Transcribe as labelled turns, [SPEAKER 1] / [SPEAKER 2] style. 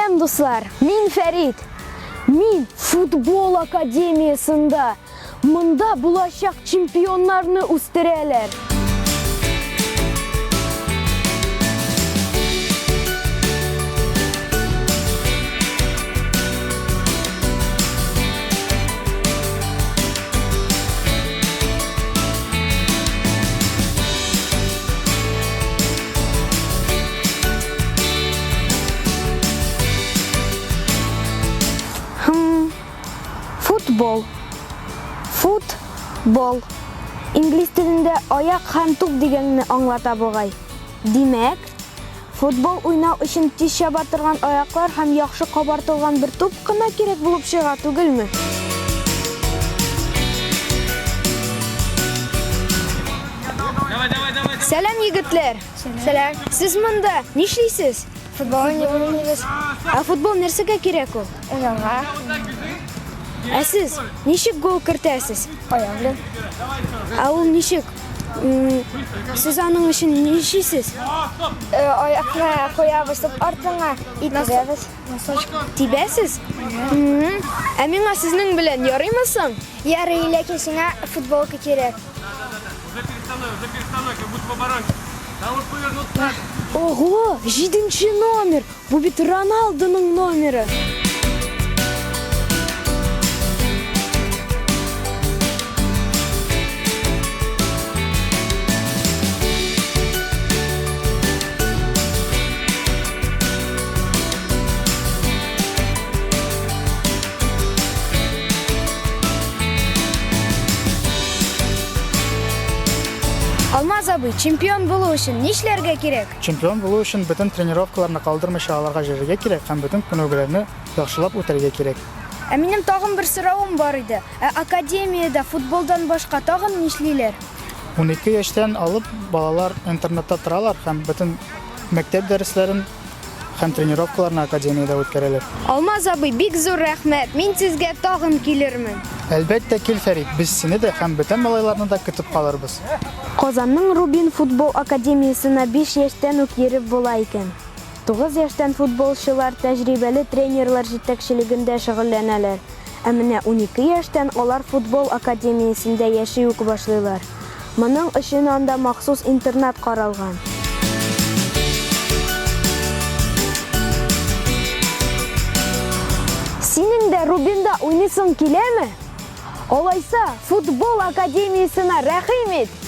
[SPEAKER 1] Сәлам, дуслар! Мин Фәрит. Мин футбол академиясендә. Монда булачак чемпионнарны үстерәләр. Хм, футбол. Футбол. Инглиз телендә аяк һәм туп дигәнне аңлата бугай. Димәк, футбол уйнау өчен тиз чаба торган аяклар һәм яхшы кабартылган бер туп кына кирәк булып чыга түгелме? Сәлам, егетләр! Сәлам. Сез монда нишлисез?
[SPEAKER 2] Футбол уйныйбыз.
[SPEAKER 1] Ә футбол нәрсәгә кирәк ул?
[SPEAKER 2] Уйнарга.
[SPEAKER 1] Ә сез ничек гол кертәсез?
[SPEAKER 2] Аяк белән.
[SPEAKER 1] Ә ул ничек? Сез аның өчен нишлисез?
[SPEAKER 2] Э, аякны куябыз, туп артыңа и тибәбез.
[SPEAKER 1] Тибәсез? Ә миңа сезнең белән ярыймы соң?
[SPEAKER 2] Ярый, ләкин сиңа футболка кирәк.
[SPEAKER 1] Ого, җиденче номер! Бу бит Роналдоның номеры! Алмаз абый, чемпион булу өчен нишләргә кирәк?
[SPEAKER 3] Чемпион булу өчен бөтен тренировкаларны калдырмыйча аларга йөрергә кирәк һәм бөтен күнегүләрне яхшылап үтәргә кирәк.
[SPEAKER 1] Ә минем тагын бер соравым бар иде. Ә академиядә футболдан башка тагын нишлиләр?
[SPEAKER 3] 12 яшьтән алып балалар интернатта торалар һәм бөтен мәктәп дәресләрен һәм тренировкаларны академиядә үткәрәләр.
[SPEAKER 1] Алмаз абый, бик зур рәхмәт. Мин сезгә тагын килермен.
[SPEAKER 3] Әлбәттә, кил, Фәрит, без сине дә һәм бүтән малайларны да көтеп калырбыз.
[SPEAKER 1] Казанның Рубин футбол академиясенә биш яшьтән үк йөреп була икән. 9 яшьтән футболчылар тәҗрибәле тренерлар җитәкчелегендә шөгыльләнәләр. Ә менә 12 яшьтән алар футбол академиясендә яши үк башлыйлар. Моның өчен анда махсус интернат каралган. Синең дә Рубинда уйныйсың киләме? Алайса, футбол академиясенә рәхим ит!